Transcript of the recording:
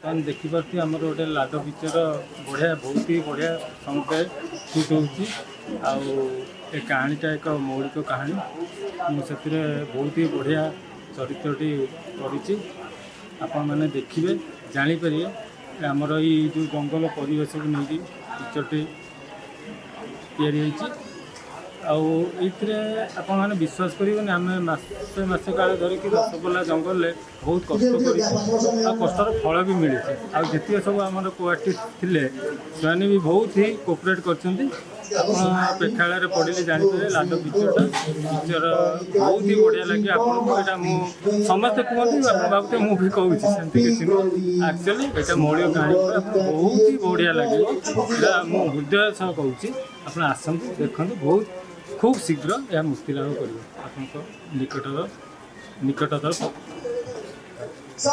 ବର୍ତ୍ତମାନ ଦେଖିପାରୁଥିବେ, ଆମର ଗୋଟେ ଲାଡ଼ ପିକ୍ଚର ବଢ଼ିଆ, ବହୁତ ହି ବଢ଼ିଆ ସଙ୍ଗଟେ ସୁଟ୍ ହେଉଛି। ଆଉ ଏ କାହାଣୀଟା ଏକ ମୌଳିକ କାହାଣୀ। ମୁଁ ସେଥିରେ ବହୁତ ହି ବଢ଼ିଆ ଚରିତ୍ରଟି କରିଛି। ଆପଣମାନେ ଦେଖିବେ, ଜାଣିପାରିବେ। ଆମର ଏଇ ଯେଉଁ ଜଙ୍ଗଲ ପରିବେଶକୁ ନେଇକି ପିକ୍ଚରଟି ତିଆରି ହେଇଛି। ଆଉ ଏଇଥିରେ ଆପଣମାନେ ବିଶ୍ୱାସ କରିବେନି, ଆମେ ମାସେ ମାସେ କାଳ ଧରିକି ରସଗୋଲା ଜଙ୍ଗଲରେ ବହୁତ କଷ୍ଟ କରିଛୁ ଆଉ କଷ୍ଟର ଫଳ ବି ମିଳିଛି। ଆଉ ଯେତିକି ସବୁ ଆମର କୋ ଆର୍ଟିଷ୍ଟ ଥିଲେ, ସେମାନେ ବି ବହୁତ ହି କୋପରେଟ୍ କରିଛନ୍ତି। ଆପଣ ପ୍ରେକ୍ଷାଳୟରେ ପଡ଼ିଲେ ଜାଣିପାରିବେ, ଲାଡ଼ ପିକ୍ଚରଟା, ପିକ୍ଚର ବହୁତ ହି ବଢ଼ିଆ ଲାଗିବ ଆପଣଙ୍କୁ। ଏଇଟା ମୁଁ ସମସ୍ତେ କୁହନ୍ତି, ଆପଣ ଭାବୁଥିବେ ମୁଁ ବି କହୁଛି, ସେମିତି କିଛି ନୁହଁ। ଆକ୍ଚୁଆଲି ଏଇଟା ମୌଳିକ କାହାଣୀ ଉପରେ, ଆପଣଙ୍କୁ ବହୁତ ହି ବଢ଼ିଆ ଲାଗିବ। ଏଇଟା ମୁଁ ହୃଦୟ ସହ କହୁଛି। ଆପଣ ଆସନ୍ତୁ, ଦେଖନ୍ତୁ। ବହୁତ ଖୁବ୍ ଶୀଘ୍ର ଏହା ମୁକ୍ତି ଲାଭ କରିବ ଆପଣଙ୍କ ନିକଟର ନିକଟତର